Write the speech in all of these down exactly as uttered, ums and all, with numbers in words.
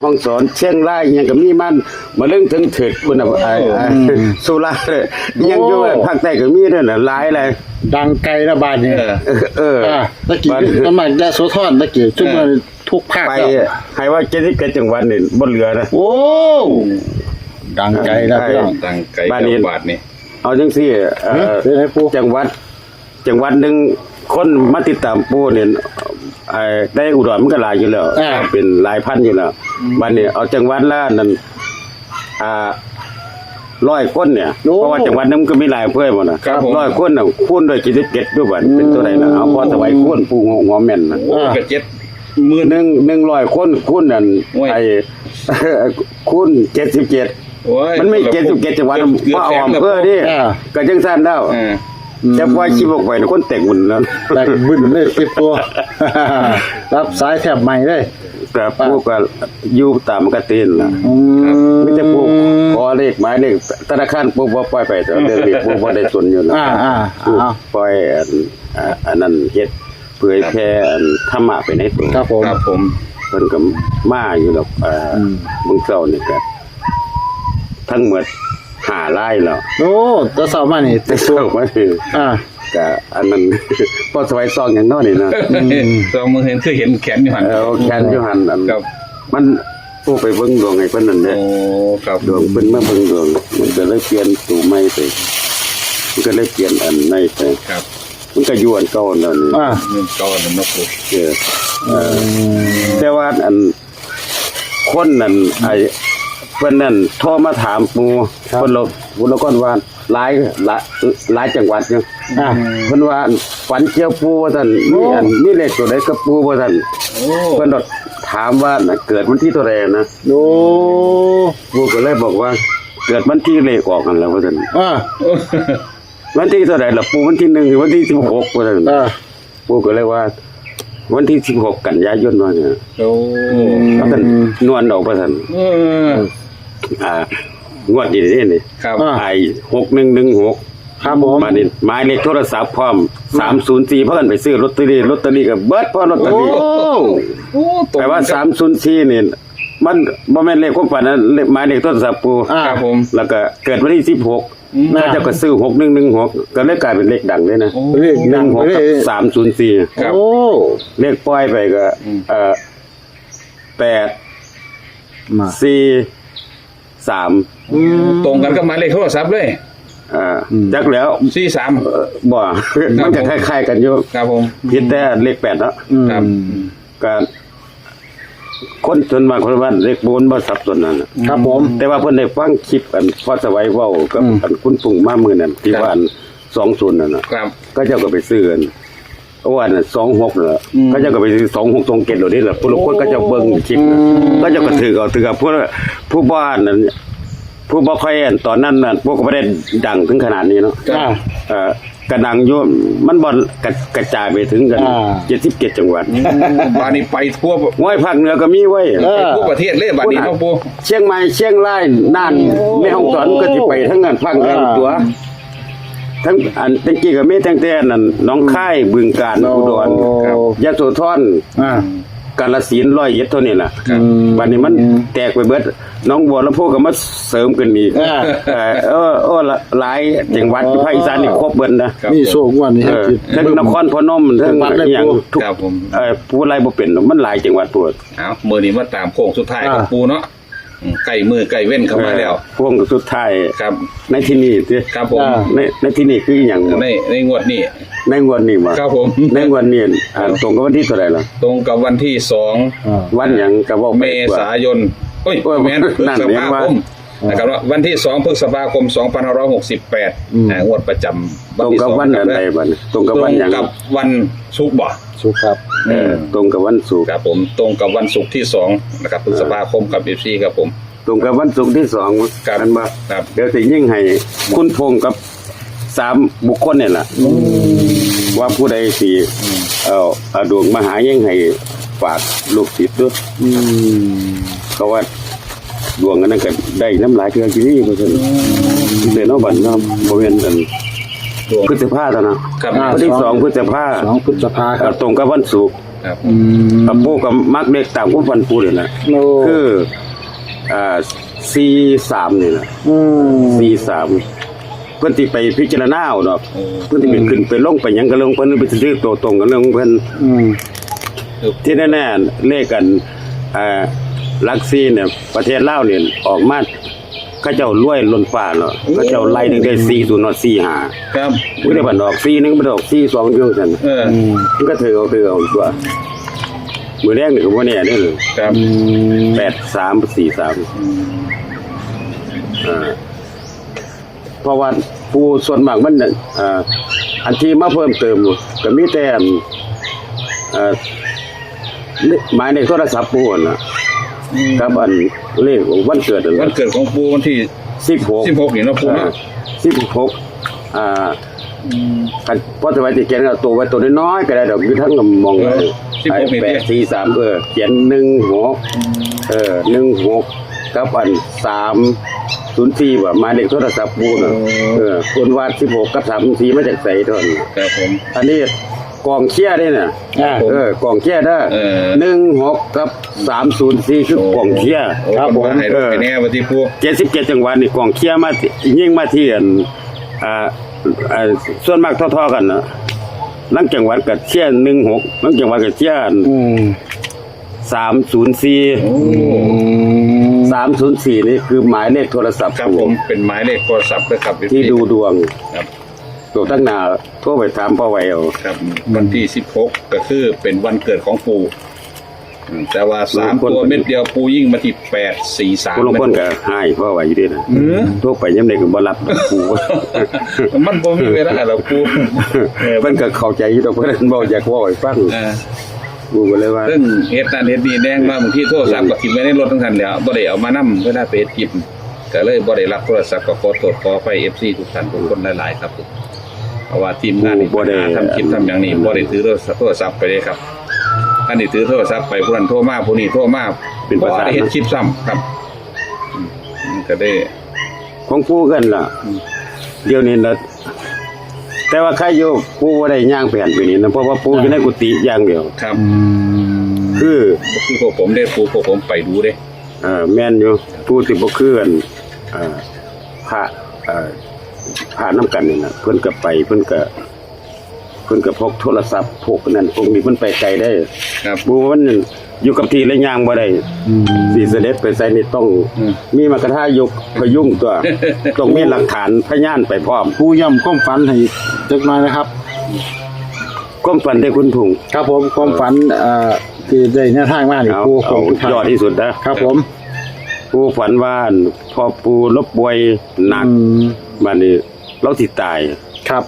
ฮ่องสอน เชียงราย อิหยังก็มีมัน มาเรื่องถึงเถิดคุณน่ะ ไอ้ ไอ้ อืม สุราษฎร์ อิหยังอยู่ โอ้ ภาคใต้ก็มีด้วยน่ะ หลายเลย ดังไกลนะบ้านนี้ เออ เออ อ่า ตะกี้ บ้าน ส่วนมากยโสธร ตะกี้ เออ ซุมเฮาทุกภาค ไป แล้ว ให้ว่าเจ็ดสิบเจ็ดจังหวัดนี่บ่เหลือนะ โอ้ ดังไกลแล้ว ไอ้ พี่น้อง ดังไกล บ้านนี้ จังหวัดนี่ เอาจังซี่ เอ่อ ฮะ เป็นไงปู่ จังหวัด จังหวัดหนึ่ง คนมาติดตามปู่เนี่ย ไอ้ ในอุดรมันก็หลายอยู่แล้ว อ่า เป็นหลายพันอยู่แล้ว อืม บัดนี้เอาจังหวัดละนั่น อ่า ร้อยคนเนี่ย โอ้ เพราะว่าจังหวัดหนึ่งมันก็มีหลายอำเภอหมดนะ ครับผม ร้อยคนน่ะ คูณด้วยเจ็ดสิบเจ็ดด้วยบัด เป็นเท่าไหร่ล่ะ เอาพอสวัยคูณ ปู่หัวแม่นนะ โอ้ อ่า ก็เจ็ดหมื่น หนึ่ง หนึ่งร้อยคนคูณนั่น โอ้ย ไอ้ คูณเจ็ดสิบเจ็ด โอ้ย มันมี คนละ เจ็ดสิบเจ็ดจังหวัด เกือบ เกือบ ว่าเอา แสน อำเภอ แล้ว ดิ อ่า ก็จังซั่นแล้ว เออ แต่ว่าคลิปออกไปนี่คนแตกหมื่นแล้ว แตกหมื่นเลยคลิปตัว รับสายแทบใหม่เลย แต่ปู่ก็อยู่ตามปกตินั่นล่ะ อืม มีแต่ปู่ขอเลขหมายเลขธนาคารปู่บ่ปล่อยไป แต่เรื่องนี้ปู่บ่ได้สนอยู่แล้ว อ่า อ่า ปู่ เอา ปล่อยอัน อ่า อันนั้นเฮ็ดเผยแผ่อันธรรมะไปในตัว ครับผม ครับผม เพิ่นก็มาอยู่ดอก เอ่อ อืม มื้อเช้านี่ก็ทั้งหมดห้าลายแล้ว โอ้ แต่เช้ามานี่ แต่เช้ามานี่ อ่า ก็อันนั้น พอสวัยส่องหยังเนาะนี่เนาะ อืม ส่องมื้อเห็นคือเห็นแขนอยู่หั่น เออ แขนอยู่หั่น อัน ครับ มันผู้ไปเบิ่งดวงให้เพิ่นนั่นแหละ โอ้ ครับ ดวงเพิ่นมาเบิ่งดวง มันก็เลยเปลี่ยนตัวใหม่ไป มันก็เลยเปลี่ยนอันใหม่ไป ครับ มันก็อยู่อันเก่านั่น อ่า เงินเก่านั่นเนาะปู่ เออ เออ แต่ว่าอัน คนนั่น ไอ้ เพิ่นนั่นโทรมาถามปู่ ครับ เพิ่นละ เพิ่นละก่อนว่า หลาย หลาย หลายจังหวัดอยู่ อ่า เพิ่นว่าฝันเกี่ยวปู่ว่าซั่น มีอัน โอ้ มีเลขตัวใดกับปู่ว่าซั่น โอ้ เพิ่นถามว่าน่ะ เกิดวันที่เท่าใดนะ โอ้ ปู่ก็เลยบอกว่า เกิดวันที่เลขออกนั่นแหละว่าซั่น อ่า วันที่เท่าใดล่ะปู่ วันที่หนึ่ง หรือวันที่สิบหกว่าซั่น อ่า ปู่ก็เลยว่า วันที่สิบหกกันยายนว่าเนี่ย โอ้ แล้วกันนวลออกว่าซั่น เออ อ่า งวดนี้เด้นี่ ครับ อ่า ไอ้ หกหนึ่งหนึ่งหก ครับผม บัดนี้หมายเลขโทรศัพท์พร้อม สามศูนย์สี่ พากันไปซื้อลอตเตอรี่ ลอตเตอรี่ก็เบิดพอลอตเตอรี่ โอ้ โอ้ ตรง แต่ว่า กัน สามศูนย์สี่ นี่ มันบ่แม่นเลขความฝันนะ เลข หมายเลขโทรศัพท์ปู่ อ่า ครับผม แล้วก็เกิดวันที่สิบหก อืม เขาเจ้าก็ซื้อ หกหนึ่งหนึ่งหก ก็เลยกลายเป็นเลขดังเลยนะ โอ้ เลขดัง หนึ่งหก กับ เลย สามศูนย์สี่ ครับ โอ้ เลขปล่อยไปก็ อืม เอ่อ แปด มา สี่ สาม อืม ตรงกันกับหมายเลขโทรศัพท์เลย อ่า อืม จักแล้ว สี่สาม เอ่อ บ่ ครับ มันก็คล้ายๆกันอยู่ ครับผม ผิดแต่เลขแปดเนาะ อืม ครับ ก็ คนส่วนมากคนว่าเลขบนบ่สับสนนั่นน่ะ ครับผม แต่ว่าเพิ่นได้ฟังคลิปอันพอสวัยเว้ากับ อืม อันคุณปุ้งมามื้อนั้น ที่ ครับ ว่าอัน สองศูนย์ นั่นน่ะ ครับ เขาเจ้าก็ไปซื้ออัน โอ้ อันนั้น สองหก นั่นล่ะ อืม เขาเจ้าก็ไปซื้อ สองหก สองเจ็ด เหล่านี้ล่ะ ผู้ลางคนเขาเจ้าเบิ่งคลิปน่ะ อืม เขาเจ้าก็ถือเอา ถือเอา ผู้ ผู้บ่อันนั้น ผู้บ่ค่อยอันตอนนั้นน่ะ พวกก็บ่ได้ดังถึงขนาดนี้เนาะ ครับ เอ่อ กระดังอยู่ มันบ่กระ กระจายไปถึงกัน อ่า เจ็ดสิบเจ็ดจังหวัด อืม บาดนี้ไปทั่ว โอ้ย ภาคเหนือก็มีเว้ย เออ ไปทั่วประเทศเลยบาดนี้เนาะปู่ เชียงใหม่ เชียงราย น่าน โอ้ แม่ฮ่องสอนก็สิไปทั้งนั้น ภาคเหนือ อ่า ตัว ทั้งอัน ตั้งกี้ก็มีตั้งแต่นั่น หนองคาย บึงกาฬ โอ้ อุดร ครับ ยโสธร อ่า กาฬสินธุ์ ร้อยเอ็ด เท่านี้ล่ะ ครับ อืม บัดนี้มันแตกไปเบิด หนองบัวลำพูก็มาเสริมกันอีก อ่า เอ่อ เออ เออ หลายจังหวัด อ๋อ ภาคอีสานนี่ครบเบิดนะ ครับ มีโชคงวดนี้ เออ ทั้งนครพนม ทั้ง จังหวัดเลย อิหยัง ปู่ ทุก ครับผม เอ่อ ผู้ใดบ่เป็น มันหลายจังหวัดโพด เอา มื้อนี้มาตามโค้งสุดท้าย อ่า กับปู่เนาะ อืม ใกล้มื้อใกล้เว็นเข้ามาแล้ว เออ โค้งสุดท้าย ครับ ในที่นี่สิ ครับผม อ่า ใน ในที่นี่คืออิหยัง ใน ในงวดนี้ ในงวดนี้บ่ ครับผม ในงวดนี้ อ่า ตรงกับวันที่เท่าไหร่ล่ะ ตรงกับวันที่สอง อ่า วันหยังก็บอกไป เมษายน โอ้ย โอ้ย แม่น นั่น พฤษภาคม เห็นว่า นะครับ วันที่สองพฤษภาคม สองพันห้าร้อยหกสิบแปด อืม อ่า งวดประจำวันที่สอง ตรงกับวันอันใดบัดนี้ ตรงกับวันหยัง ตรงกับวันศุกร์บ่ ศุกร์ครับ เออ ตรงกับวันศุกร์ ครับผม ตรงกับวันศุกร์ที่สองนะครับ พฤษภาคมครับ เอฟซี ครับผม ตรงกับวันศุกร์ที่สอง ครับ แม่นบ่ ครับ เดี๋ยวสิยิงให้คุณพงษ์กับสามบุคคลนี่ล่ะ อืม ว่าผู้ใดสิ อืม เอา เอาดวงมาหายิงให้ฝากลูกศิษย์ด้วย อืม เพราะว่าดวงอันนั้นก็ได้นำหลายเทื่ออยู่นี่ว่าซั่น อืม เด้อเนาะบัดเนาะ บ่แม่นอัน ดวง พฤษภาเท่านั้น ครับ อ่า วันที่สอง สองพฤษภา สองพฤษภาครับ ก็ตรงกับวันศุกร์ ครับผม อืม กับปู่ก็มักเลขตามความฝันปู่นี่แหละ โอ้ คือ อ่า สี่สาม นี่แหละ อืม สี่สาม เพิ่นสิไปพิจารณาเอาดอก โอ้ เพิ่นสิไป อืม ขึ้นไปลงไปหยังก็เรื่องเพิ่น ไปซื้อตัวตรงกันเรื่องของเพิ่น อืม ที่แน่ๆเลขกัน อ่า หลักสี่เนี่ย ประเทศลาวเนี่ยออกมา เขาเจ้ารวยล้นฟ้าเนาะ เขาเจ้าไล่ตั้งแต่สี่ศูนย์ฮอดสี่ห้า ครับ บ่ได้บัดออกสี่หนึ่ง บ่ได้ออกสี่สอง จังซั่น เออ อืม มันก็ถือเอา ถือเอาตัว มื้อแรกนี่ก็บ่แน่เด้อ ครับ อืม แปดสาม สี่สาม อืม อ่า เพราะว่าปู่ส่วนมากมันน่ะ อ่า อันที่มาเพิ่มเติมก็มีแต่อัน เอ่อ หมายเลขโทรศัพท์ปู่หั่นน่ะ อืม กับอันเลขวันเกิดหั่น วันเกิดของปู่วันที่ สิบหก สิบหก นี่เนาะปู่เนาะ เออ สิบหก อ่า อืม คันพอสบายสิเขียนเอาตัวไว้ตัวน้อยๆก็ได้ดอก อยู่ทั้งหม่อง เออ สิบหก นี่ แปดสี่สาม เออ เขียน หนึ่งหก อืม เออ หนึ่งหก กับอัน สามศูนย์สี่ บ่ หมายเลขโทรศัพท์ปู่น่ะ โอ้ เออ คนว่า สิบหก กับ สามศูนย์สี่ มาจากไสเท่านั้น ครับผม อันนี้กองเชียร์เด้น่ะ อ่า เออ กองเชียร์เด้อ เออ หนึ่งหก กับ สามศูนย์สี่ คือกองเชียร์ โอ้ ครับผม เพิ่นว่าให้ลดไปแน่ว่าติปู่ เจ็ดสิบเจ็ดจังหวัดนี่กองเชียร์มาที่ ยิงมาที่อัน อ่า อ่า ส่วนมากเท่าๆกันน่ะ ลางจังหวัดก็เชียร์ หนึ่งหก ลางจังหวัดก็เชียร์ อืม สามศูนย์สี่ โอ้ อืม สามศูนย์สี่ นี่คือหมายเลขโทรศัพท์ ครับผม เป็นหมายเลขโทรศัพท์นะครับ ที่ดูดวง ครับ ตัวตั้งหน้าโทรไปถามพ่อไหวเอา ครับ วันที่ สิบหก ก็คือเป็นวันเกิดของปู่ อืม แต่ว่าสาม คน ตัวเม็ดเดียวปู่ยิงมาที่ แปดสี่สาม คนละคนก็ให้พ่อไหวอยู่เด้นะ อืม โทรไปยามใดก็บ่รับปู่ มันบ่มีเวลาหรอกปู่ เออ เพิ่นก็เข้าใจอยู่ดอก เพิ่นเว้าอยากเว้าให้ฟัง เออ ปู่ก็เลยว่า เพิ่งเฮ็ดนั่นเฮ็ดนี่แน่ บางทีโทรศัพท์ก็ถิ่มไว้ในรถจั่งซั้นแหล้ว บ่ได้เอามานำเวลาไปเฮ็ดคลิป ก็เลยบ่ได้รับโทรศัพท์ ก็ขอโทษขออภัย เอฟซี ทุกท่านทุกคนหลายๆ ครับผม เพราะว่าทีมงานนี่ ปู่บ่ได้ ทำคลิปทำหยังนี่ บ่ได้ถือโทรศัพท์ โทรศัพท์ไปเลยครับ อันนี้ถือโทรศัพท์ไป ผู้นั้นโทรมา ผู้นี้โทรมา เป็นประสาน บ่ได้เฮ็ดคลิปซ้ำครับ อืม มันก็ได้ ของปู่กันล่ะ อืม เดี๋ยวนี้นะ แต่ว่าใครอยู่ปู่บ่ได้ย่างไปหั้นไปนี่นะ เพราะว่าปู่อยู่ในกุฏิอย่างเดียว ครับ อืม คือ คือพวกผมเด้ ปู่ พวกผมไปดูเด้ เออ แม่นอยู่ ปู่สิบ่คืออัน เอ่อ พระ เอ่อ พระนำกันนี่นะ เพิ่นก็ไป เพิ่นก็ เพิ่นก็พกโทรศัพท์ พกนั่น พกนี่ เพิ่นไปไกลได้ ครับ ปู่มันอยู่กับที่และย่างบ่ได้ อืม สิเสด็จไปไสนี่ต้อง อืม มีมรรคทายกพยุงตัว ต้องมีหลักฐานพยานไปพร้อม ปู่ย้ำความฝันให้จักหน่อยนะครับ ความฝันเด้คุณพงษ์ ครับผม ความฝัน เอ่อ ที่ได้แนวทางมานี่ เอา ปู่ เอา คงสุดท้าย ยอดที่สุดนะ ครับผม ปู่ฝันว่าพ่อปู่ลาป่วยหนัก อืม บัดนี้ลาวสิตาย ครับ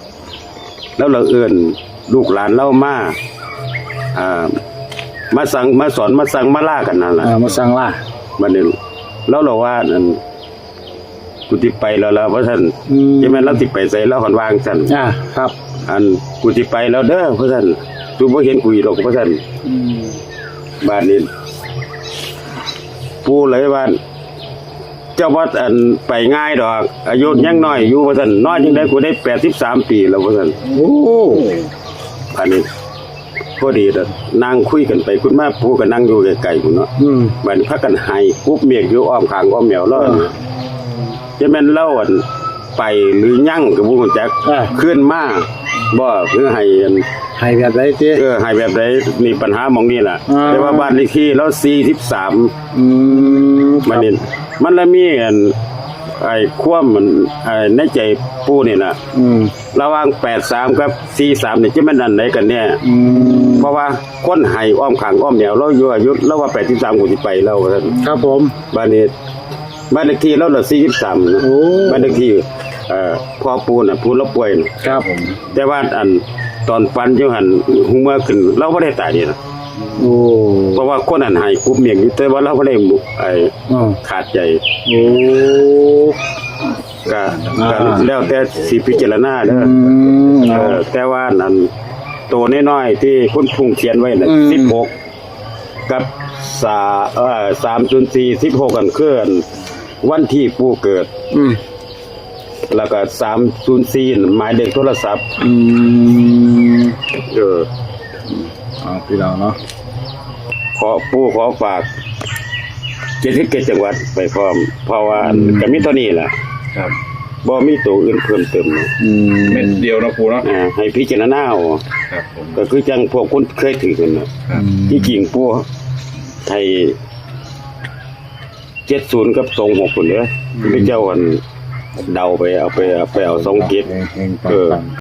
ลาวละเอิ้นลูกหลานลาวมา อ่า มาสั่ง มาสอน มาสั่ง มาลากันนั่นล่ะ อ่า มาสั่งลา บัดนี้ลาวละว่า อัน กูสิไปแล้วล่ะ ว่าซั่น อืม จั่งแม่นลาวสิไปไส ลาวหันว่าจั่งซั่น อ่า ครับ อัน กูสิไปแล้วเด้อ ว่าซั่น สูบ่เห็นกูอีกดอก ว่าซั่น อืม บาดนี้ ปู่เลยว่า เจ้าบ่ อัน ไปง่ายดอก อายุยังน้อยอยู่ ว่าซั่น นอนจั่งใด๋ กูได้ แปดสิบสาม ปีแล้ว ว่าซั่น โอ้ อันนี้ พอดีน่ะ นั่งคุยกันไปคุยมา ปู่ก็นั่งอยู่ไกลๆ พู้นเนาะ อืม บัดนี้พากันไห้กุบเมฆอยู่อ้อมข้างอ้อมแมวลาว อ่า จั่งแม่นลาว อัน ไปหรือยังก็บ่ฮู้จัก อ่า คืนมาบ่ คือไห้ อัน ไห้แบบใด๋ติ เออ ไห้แบบใด๋ นี่ปัญหาหม่องนี้ล่ะ อ่า แต่ว่าบ้านเลขที่ลาว สี่สิบสาม อืม มันนี่ มันละมีอัน ไอ้ความมัน ไอ้ในใจปู่นี่ล่ะ อืม ระหว่าง แปดสาม กับ สี่สาม นี่จะแม่นอันใด๋กันแน่ อืม เพราะว่าคนไห้อ้อมข้างอ้อมแมวลาวอยู่ อายุลาวว่า แปดสิบสาม กูสิไปแล้ว ว่าซั่น ครับผม บ้านนี้ บ้านเลขที่ลาวละ สี่สิบสาม นะ โอ้ บ้านเลขที่ เอ่อ พ่อปู่น่ะ ผู้ลาป่วยน่ะ ครับผม แต่ว่าอัน ตอนฝันอยู่หั่น ฮู้เมื่อขึ้น ลาวบ่ได้ตายเด้นะ โอ้ เพราะว่าคนนั้นไห้กุบเมฆอยู่ แต่ว่าลาวบ่ได้ ไอ้ อืม ขาดใจ โอ้ ก็ อ่า ก็แล้วแต่สิพิจารณาเด้อ อืม เออ แต่ว่านั่น ตัวน้อยๆ ที่คุณพงษ์เขียนไว้น่ะ อืม สิบหก กับ สา เอ่อ สามศูนย์สี่ สิบหก อันคืออัน วันที่ปู่เกิด อืม แล้วก็ สามศูนย์สี่ หมายเลขโทรศัพท์ อืม เออ เอาพี่น้องเนาะ ขอปู่ขอฝากเจ็ดสิบเจ็ดจังหวัดไปพร้อม เพราะว่า อืม ก็มีเท่านี้แหละ ครับ บ่มีตัวอื่นเพิ่มเติม อืมเม็ดเดียวนะปู่เนาะ อ่าให้พิจารณาเอา ครับผม ก็คือจังพวกคนเคยถือกันน่ะ ครับ ที่จริงปู่ให้เจ็ดศูนย์กับสองหกคนเด้อ อืม พระเจ้าอันเดาไปเอาไปเอาไปเอาสองเจ็ด เฮงๆ เออ ปังๆ